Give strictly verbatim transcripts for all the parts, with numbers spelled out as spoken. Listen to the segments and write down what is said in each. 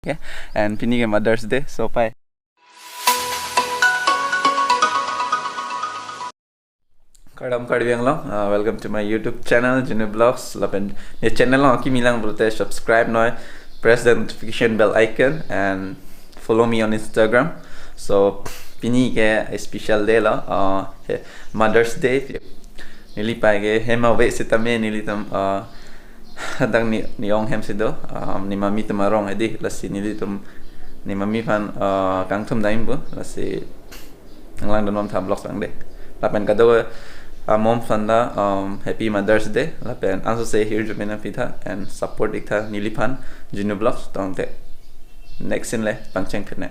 Okay, and pini ke Mother's Day, so pai. Kardom Karbi Anglong, uh, welcome to my YouTube channel, Jinu Vlogs. Lapen ne channel along akimi lang pulote subscribe noi, press the notification bell icon, and follow me on Instagram. So pini ke special day lo, uh, he, Mother's Day. Neli pai ke hem ave setame nelitum, uh, adang ne, ne ong hem si do, um, ne mami atum arong hedi, lasi nelitum ne mami aphan, uh, kangthum dam pu, lasi nanglangdun bom tha vlogs abang dei. Lapen kado, uh, mom aphan ta, um, Happy Mother's Day. Lapen anso se hirjume nangpi tha and support ik tha neliphan Jinu Vlogs tangte. Next scene le pangcheng phit ne.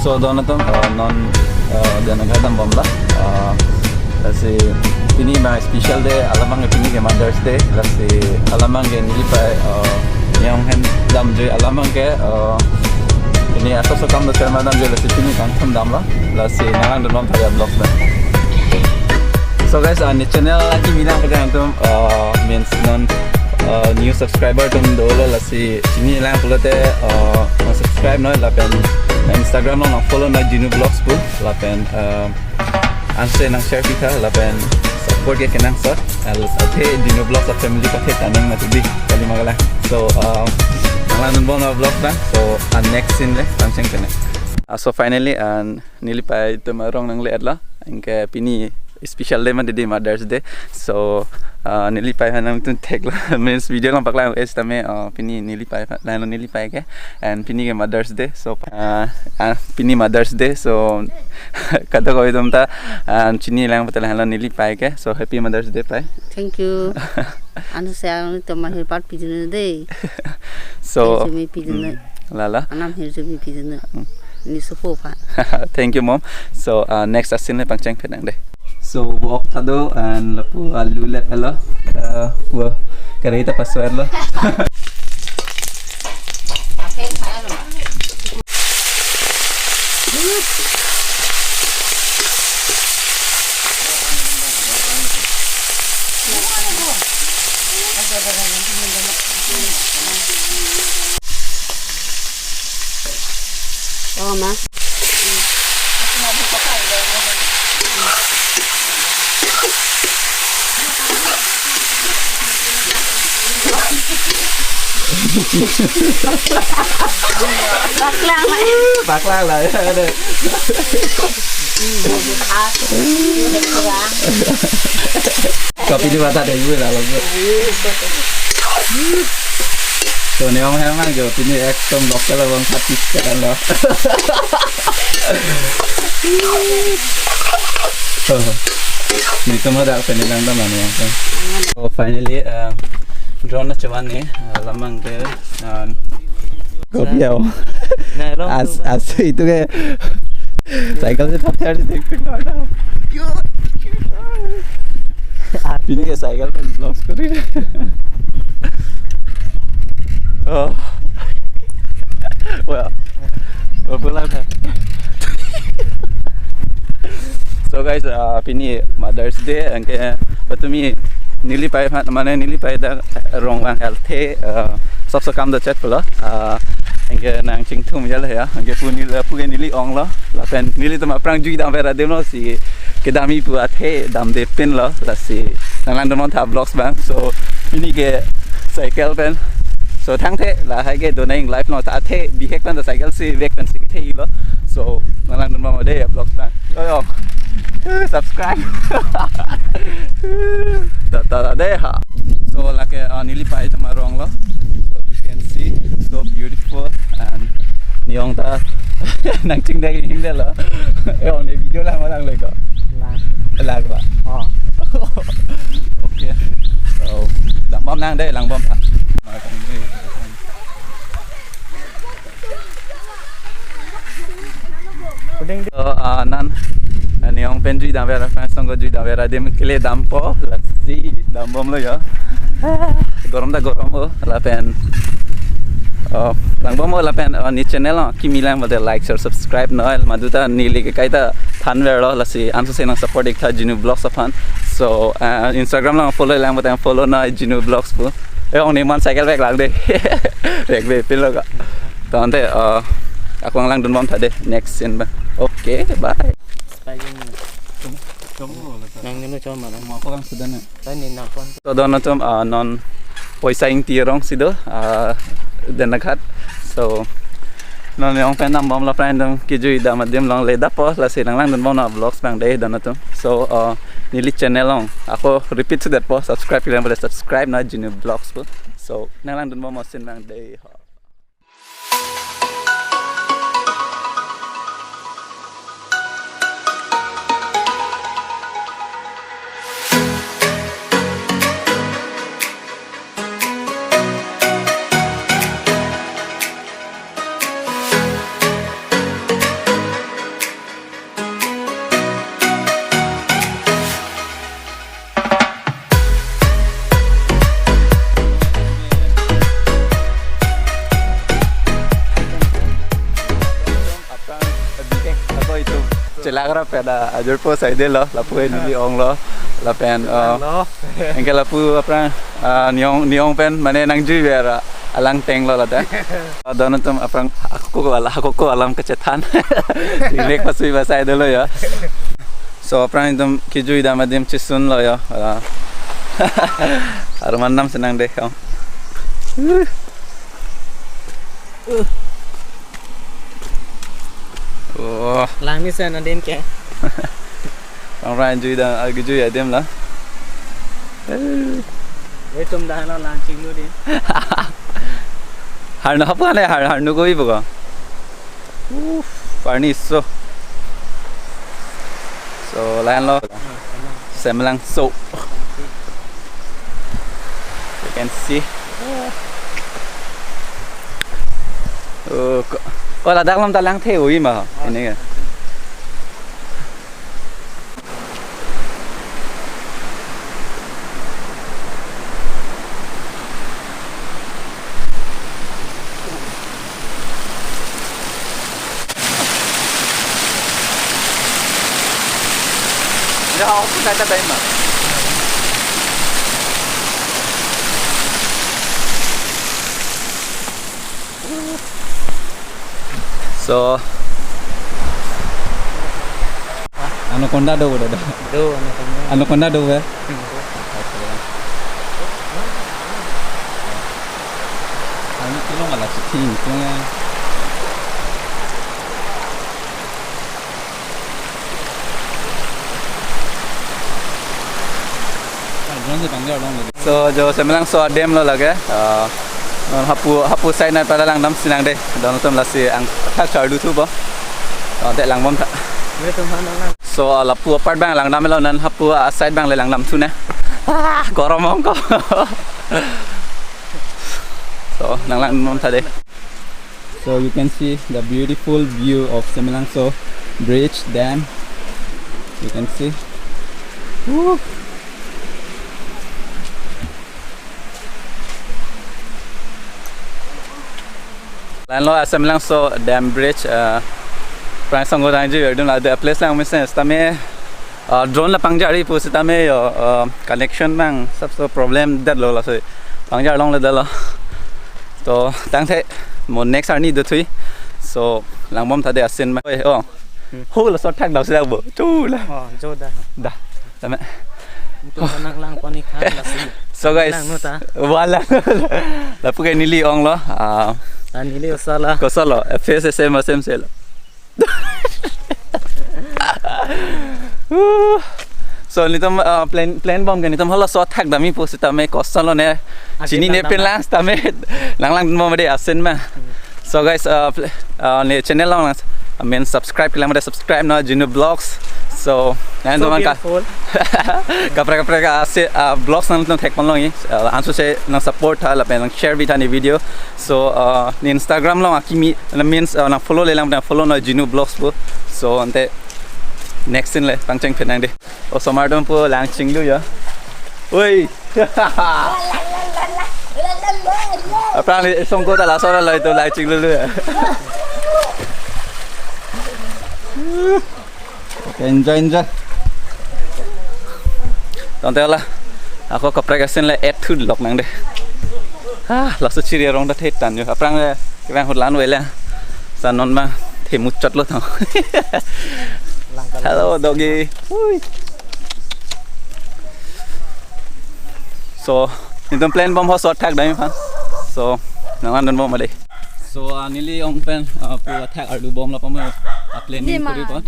So, don atum, uh, non, uh, don agadam bomla. Uh, lasi pini abang special day, alam abang pini ke Mother's Day, lasi alam abang ke neli pai, uh, ne ong hem damjoi alam abang ke, uh, pini asap sokam do chairman damjoi, lasi pini kangthum damlo, lasi nanglangdun bom tha ya vlogs abang. So guys, uh, ne channel akimi lang pulote nangtum, uh, means non, uh, new subscriber atum dolo, lasi chini lang pulote, uh, nang subscribe noi lapen nang Instagram along nang follow noi Jinu Vlogs pu lapen, uh, anse nang share pi tha lapen support ke kenangsot. Al athe Jinu Vlogs a family pathe ta nang mati di kali magala. So, uh, nanglangdun bom na vlog na. So, uh, next scene le pangcheng phit ne. Uh, so finally, uh, neli pai atum arong nangle-etlo. Anke pini special day mati di, Mother's Day. So, uh, neli pai aphan nangtum theklo. Means video along paklang es tame, uh, pini neli pai aphan, lahenlo neli pai ke. And pini ke Mother's Day. So, uh, uh, pini Mother's Day. So, kado kave atum ta, uh, chini lang pulote lahenlo neli pai ke. So, Happy Mother's Day, pai. Thank you. Anse ang to mahir part pidun dei. So, hirjume pidun. Mm, lala. Anam hirjume pidun. Mm. Ne sopo aphan. Thank you, mom. So, uh, next scene le pangcheng phit nang dei. So, wok ta do and lapu alu le pelo. Uh, wo, kare ta paso lo. Oh, ma. Paklang la. Paklang la, ya, ada. Kopi di mata deh gue lah, lo gue. So, ne ong hem abang jo, pini ekdom local abang khatis kan lo. Oh. Nelitum hadak pen nangdam ani yang kan. Oh, finally, uh, drone na chevan ne, uh, alam abang ke, uh, kopi ya. Nah, long as, tu, as itu ke cycle se pathar se dekh. Pini ke cycle pen vlogs kori. Oh. Well, pulang tha. So guys, uh, pini Mother's Day, anke patumi neli pai aphan, mane neli pai ta rong vang healthy, uh, sop sokam do chet pulo. Uh, anke nang chingthum ya le ya, anke pu neli, pu ke neli onglo, lapen nelitum aphrang jui dam vera dem lo si kedamji pu athe damde pinlo, lasi nanglangdun bom tha vlogs abang. So, pini ke cycle pen So tangte lahai ke donai live lo ta athe bihek pen ta cycle si vek pen si kethe lo. So nanglang dun bom dei vlog ta. Yo yo. Subscribe. Ta ta ta dei ha. So lake uh, neli pai ta arong lo. So you can see so beautiful and neong ta nangchingdek hingdelo. Yo ne video lang lang le ko. Lang. Lang ba. Oh. Okay. So dam bom nang dei lang bom ta. So, uh, nan uh, neong pen jui dam vera, friends tong ko jui dam vera, adim kele dampo, lasi dam bom lo yo. Ah, gorom ta gorom o, lapen. Oh, lang bom o lapen, oh, ne channel lo, kimi lang mate like, share, subscribe noi, madu ta neli ke kaita than ver lo, lasi anso se nang support ik tha Jinu Vlogs aphan. So, uh, Instagram lo follow lang mate follow noi Jinu Vlogs pu. Eh, ong ne man cycle bag lang dei. Bag be pilo ka. Tangte, uh, ako lang dun bom ta dei next scene ba. Okay, bye. Nang nilo choma lang. Mo ako lang sudah na. Tani nang pon. So don atum uh, non poisa ingti rong si do uh, Dena Ghat. So non neong pen dam bom lo friend dong kijui dam adim longle dapo lasi nanglang dun bom na vlogs bang dei don atum. So uh, neli channel long ako repeat sudet po subscribe lang boleh subscribe na Jinu Vlogs po. So nanglang dun bom mo scene bang dei. Aphrang bihek ako itum chelak ra pen ajor po side lo lapu neli ong lo lapen uh, Lo. Anke lapu aphrang uh, neong neong pen mane nangjui vera alang teng lo lata. Don atum aphrang ako ko ala ako ko alam kechethan. Ilek pasui ba side lo ya. So aphrang itum kijui dam adim chisun lo ya. Aruman nam senang deh kamu. Oh. Lang ni sen adin ke. Aphrang jui dam agi jui adim la. Wei tum dah lo lang chinglu din. Harnu hapu ane har harnu koi buka. Uff, parni so. So lain lo. Semelangso. You can see. Oh, ko- oh ladak lam ta lang the ui ma. Ini ya. Ya, aku kata time. So, anaconda do, do, do. Do, anaconda. Anaconda do, eh? Hmm, do. Ano kilo mala chitin, kilo. So, jo Semelangso adem lo lake. Ah, non hapu hapu side na pada langdam sinang deh. Don atum lasi angthak chardu thu bo. Oh, deh lang bom tha. Ye tum han lang. So, ah, lapu apart bang langdam lo non hapu a side bang le langdam thu ne. Ah, gorom ong ko. So, nang lang bom tha deh. So you can see the beautiful view of Semelangso Bridge Dam. You can see. Woo! Lain lo Semelangso Dam Bridge, uh, prang songgo dangji verdun la the place lang mesen tame, uh, drone la pangjari pu sitame yo, uh, connection bang sabso problem det lo laso pangjar longle det lo. To tangte mo next arni do thui. So lang bom tha deh asin ma. Oi, oh. Hmm. Ho la so thak dau sila bo. Chu la. Oh, jo da. Da. Tame. Itu nang lang koni khan la si. So guys, Lang no ta. Wala. Lapu ke neli ong lo. Ah, Ah, neli osala. Kosolo, F S S M asem selo. So netum, ah, plan, plan bom ke netum halaso athak damji pu sitame kosolo ne. Agi chini ne tang pen dam. Lang sitame. Lang lang mo de asen ma. So guys, uh, pl- uh, ne channel along lang, I mean, subscribe kelang mate subscribe non Jinu Vlogs. So, nang So teman ka beautiful. Kaprek kaprek ase, uh, vlogs nang nangthek pon longji, uh, anso se nang support tha lapen nang share bi tha ne video. So, uh, ne Instagram along akimi, uh, means, uh, nang follow le lang, nang follow non Jinu Vlogs pu. So ante next scene le pangcheng phenang de. Osomar atum pu lang chinglu ya. Oi. Aphrang le songko ta laso lo itu lang chinglu ya. Okay, enjoy, enjoy. Tangte la. Ako kaprek asen le et thut lok nang de. Ah, laso chiri arong ta thet tan yo. Aphrang le kevang hut lan wele. Sa non ma the muchot lo thang. Hello, doggy. Ui. So, netum plan bom ho shot thak dai phan. So, nang an don bom ade. So, ah, neli ong pen, ah, pu athak ardu bom la pamo, ah, planning Nima. Kuri pon.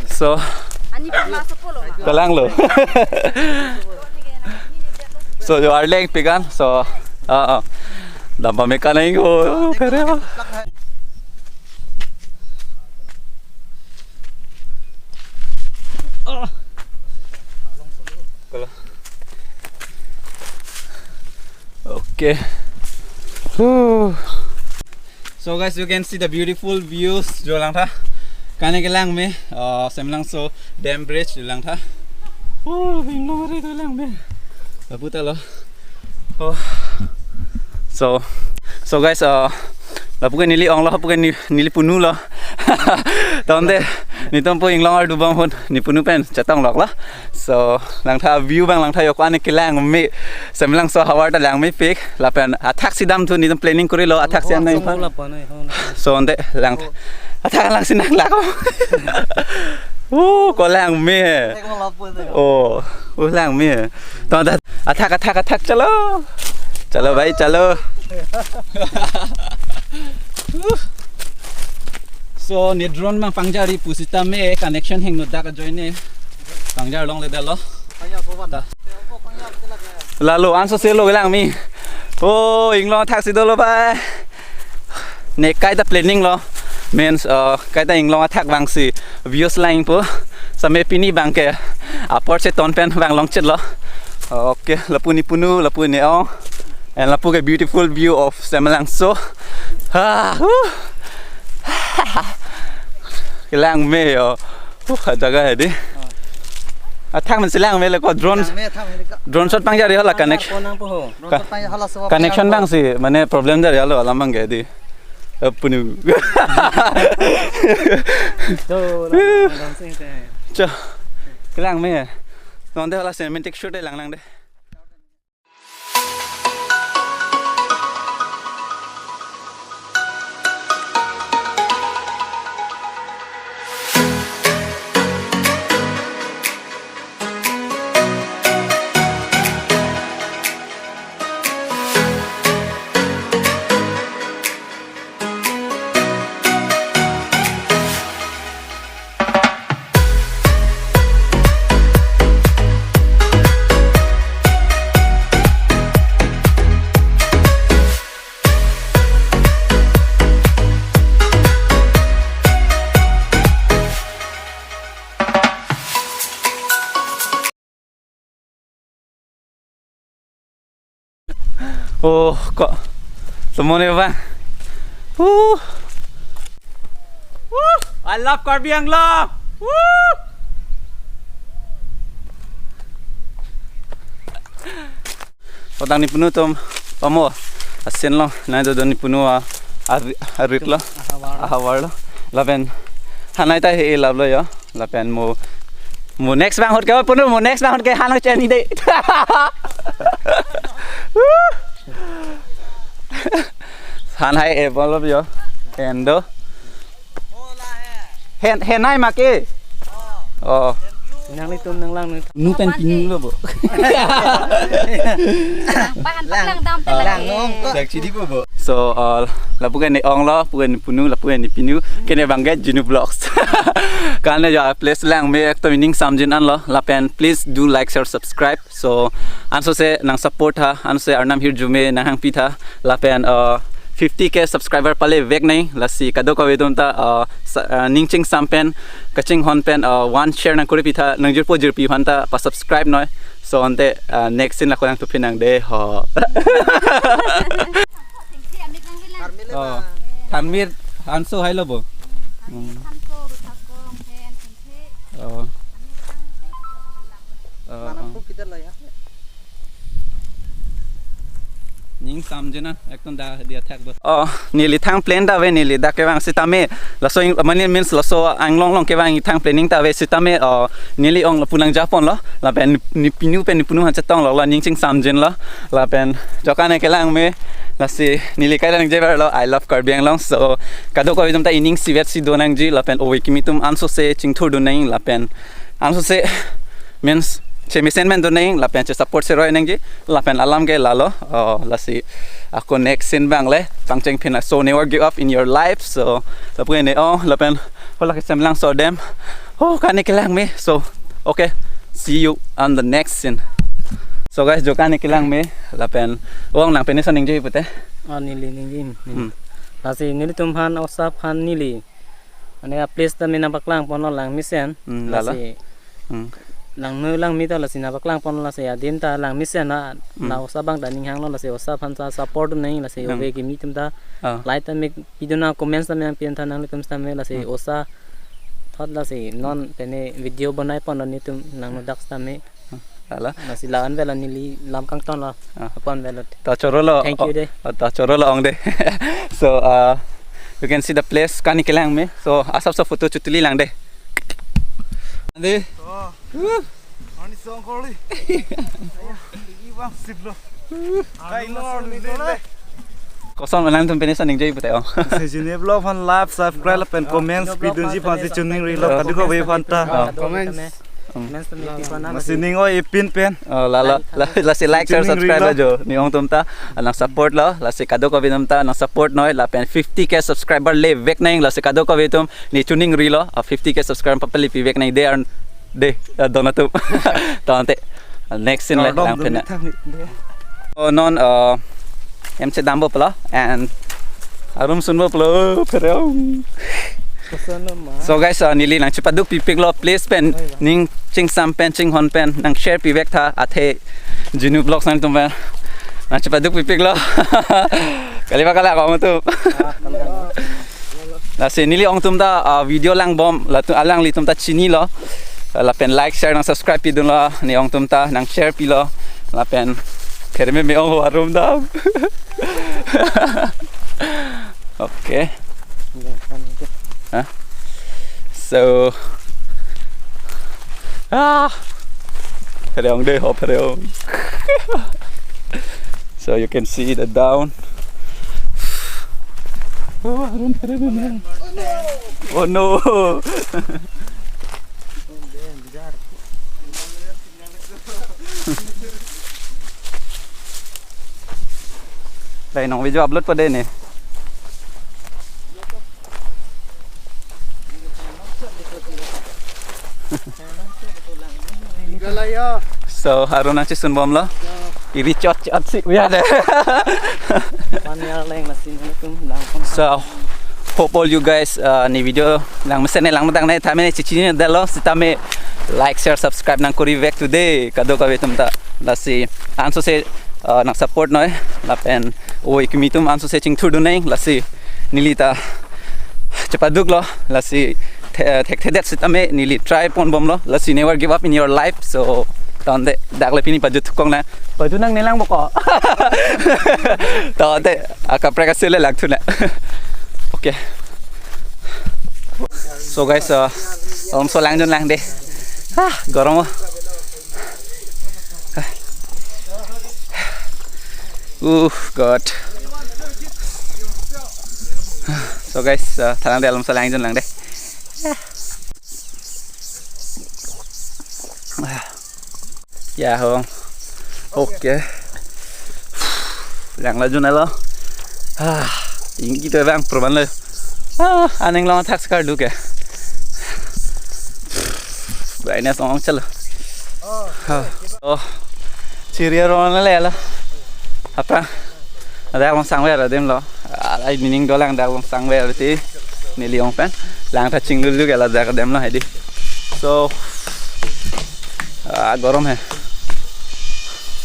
So, Ani pama sa polo ma. Kalang lo. So, jo arleng pikan. So, ah, ah. Dam pame kanai ko, kare. Ah. Kalau. Okay. Whew. So guys, you can see the beautiful views jo lang tha. Kane kelang me, uh, Semalangso Dam Bridge jo lang tha. Oh, Bangalore jo lang me. Lapu ta lo. Oh. So, so guys, uh, lapu ke neli ong lo, lapu ke ne-, neli punu lo. Tangte, netum pu inglong ardu bom ahut, ne punu pen chetong lok lo. So, lang tha view abang lang tha yok ane kelang me. Semalangso havar ta lang mepik. Lapen athak si dam thu netum planning kuri lo athak si an nang phan. So, ante lang tha. Athak lang si nang lak. Oh, ko lang me. Oh, oh lang me. Tangte athak, athak, athak, chalo. Chalo bhai, chalo. So, ne drone mang pangjar ri pu sitame connection hingno dak ajoine. Pangjar longle detlo. Lalo anso selo kelang me. Oh, inglong athak si dolo bhai. Ne kaita planning lo. Means, uh, kaita inglong athak vangsi views lang pu. Same pini abang ke apor se ton pen vang longchit lo. Okay, lapu ne punu, lapu ne ong. And lapu ke beautiful view of Semalangso. Ha, huh. Kelang me yo. Huh, jaga hai di. Athak men si lang me le ko drone. Lang me athak me le ko. Drone shot pangjar ri hala connect. Pon nang po ho. Drone shot pangjar hala so. Connection abang si, mane problem jar ri hala alam abang ke di. Apunu. Do, lang, lang, lang, sing, sing. Cho. Kelang me. Tangte hala cinematic shoot lang lang de. Oh, ko. Semua ni bang. Uh. Uh. I love Karbi Anglong. Uh. Potang ne punu atum pamo. Asin lo, nai do ne punu a, a, arit lo. Ahavar lo. Ahavar lo. Lapen hanai ta he lap lo yo. Lapen mo, mo next abang ahut ke punu, mo next abang ahut ke hanai cheni de. Hanai e bolo yo. Endo. Hen, henai ma ke. Oh. Nanglitum nanglang nu. Nu pen pinu lo bo. Pahan paklang dam pen lang. Lang nong ko. Dak chidi po bo. So, uh, lapu ke ne-ong lo, pu ke ne punu, lapu ke ne pinu, ke ne bang ke Jinu Vlogs. Kan ne ja place langme ekdom ining samjin an lo, lapen please do like, share, subscribe. So, ansose nang support tha, ansose arnam hirjume nanghangpi tha, lapen, uh, fifty K subscriber pale vek nai, lasi kadokave atum ta, uh, sa-, uh, ning chingsam pen, kachinghon pen, uh, one share nangkuri pi tha, nangjirpo jirpi aphan ta pa subscribe noi. So, ante, uh, next scene lako nangtuphi nang de ho. Oh, thanmir anso hai lo bo. Hmm. Oh. Oh, oh. Ning samjin an, ekdom dak dia thak do. Oh, neli thang plan ta ave, neli dak kevang sitame. Laso ing-, mane means laso anglong along kevang thang planning ta ave sitame. Oh, neli ong lapu nang japon lo. Lapen ne pinu pen ne punu aphan chetong lo, la ning chingsam jin lo. Lapen joka ne kelang me. Lasi neli kai nangjever lo, I love Karbi Anglong. So, kadokave atum ta ining sivet si do nangji, lapen ove kimi atum ansose chingthur do nang, lapen ansose means chemesen men do nang, lapen che support seroi nangji, lapen alam ke lalo, oh, lasi ako next scene bang le, pangcheng phin la, so never give up in your life. So, lapu ne, oh, lapen, hola ke semlang so dem, oh, kani kelang me. So, okay, see you on the next scene. So guys, joka ne kelang me, lapen, ong nang pen ne so ningje pute. Ah, neli ningje. Hmm. Lasi nelitum aphan, osa aphan neli. Ane a place ta me nangpaklang pon lo langmesen. Hmm, lalo. Lasi Hmm. langno langmi ta lasi nangpaklang pon lo, lasi adim ta langmesen na, Hmm. na osa bang ta ning hang lo, lasi osa aphan ta support nang, lasi Hmm. ove kimi atum ta Ah. like ta me pi do nang, comments ta me nangpi tha nanglitum sitame, lasi Hmm. osa thot lasi non pen ne video bonai pon lo netum langno dak sitame. Lalo. Lasi la-an avelo, neli lam kangton lo. Ah. Apon avelo. Ta choro lo. Thank you de. Oh, ta choro lo ong de. So, uh, you can see the place, kani kelang me. So, asap so photo chotuli lang de. De. Oh. Woo. Ani song kori. Ayo, ini bang sip lo. Kain lo, lele. Koson ma nangtum pen ne so ningje pute, oh. Si Jinu Vlog aphan like, subscribe lapen comments pi dunji aphan si chuning ri lo, kadokave aphan ta. Oh. Comments. Hmm. Comments to me pi pon na. Masi ning oi ipin pen. Oh, lalo, la, lasi like, share, Chuning ri subscribe lo. Ajo. Ne ong atum ta nang support lo, lasi kadokave atum ta nang support noi, lapen fifty K subscriber le vek nang, lasi kadokave atum ne chuning ri lo, ah, fifty K subscriber papali pi vek nang, they are, they, ah, dona tu. Ta ante, ah, next scene le, Kardom lang pen na. Dum ni thang ni. Oh, non, uh, M C dampo pulo, and arum sunpo pulo, pherong. Koson ma. So guys, uh, neli nangchepaduk pipik lo, place pen Oi, wa. Ning chingsam pen, chinghon pen, nang share pi vek tha, athe Jinu Vlogs nangtum pen nangchepaduk pipik lo. Kali ba kala kamu tu. Ah, kala, kala. Lasi neli ong atum ta, ah, video lang bom, latum alanglitum ta chini lo. Lapen like, share, nang subscribe pi dun lo, ne ong atum ta nang share pi lo. Lapen kherme me ong arum dam. Okay. Huh? So, ah, pherong de ho, pherong. So you can see the down. Oh, arum pherong. Oh no. Dai nong video upload po de ne. So, arum nangchesun bom lo. Iri chot chot si, ya de. One year lang na sin tum lang pon. So, hope all you guys, uh, ne video langmesen ne lang madang ne tame ne chichini dalo sitame like, share, subscribe nangkuri vek today. Kadokave atum ta lasi ansose, uh, nang support noi, lapen ove kimi atum ansose chingthur do nang, lasi neli ta chepaduk lo, lasi the-, thekthedet sitame neli try pon bom lo, lasi never give up in your life. So, ta ante dak le pini pajut kong na. Pajut nang ne lang bo ko. Ta ante akaprek asile lang thu na. Okay. So guys, uh, alomso lang jun lang de. Ah, gorom oh. Uh, God. So guys, uh, tha lang de, alomso lang jun lang de. Ya, hong. Okay. Lang la jun alo. Ah, ingki to bang perban le. Ah, aning long thak sekar duke. Brightness ong chalo. Ah. Oh. Cheerio ron le la. Apa? Dak long sangver adim lo. Ah, lai nining dolang dak long sangver ti. Neli ong pen. Lang ta chinglulu ke la dak adim lo hedi. So, ah, gorom hai.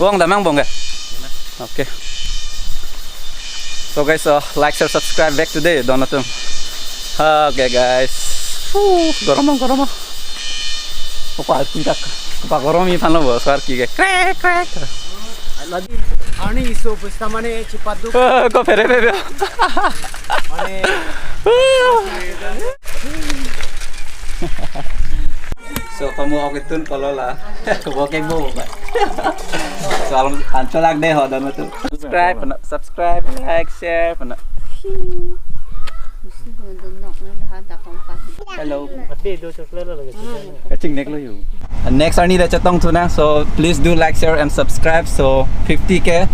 Bong damang bong ke? Okay. So guys, uh, like, share, subscribe back today, don atum. Okay guys. Fuh, gorom, gorom. Opa, tindak. Opa, gorom i phan lo bos, kar ki ke. Krek, krek. Lagi, ani iso pesta mane chipaduk. Eh, ko phere phere. Mane. So, kamu oke tun kalau lah. Oke bu, Pak. Soal ancolak deh, ho, dan itu. Subscribe, pernah subscribe, like, share, pernah. Hello. Kachingnek lo yu. Next arni le chetong thu nang, so please do like, share and subscribe. So fifty K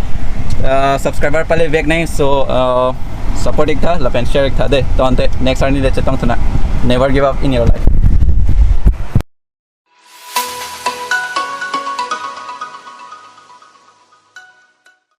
uh, subscriber pale vek nang, so uh, support ik tha, lapen share ik tha de. To ante next arni le chetong thu nang. Never give up in your life.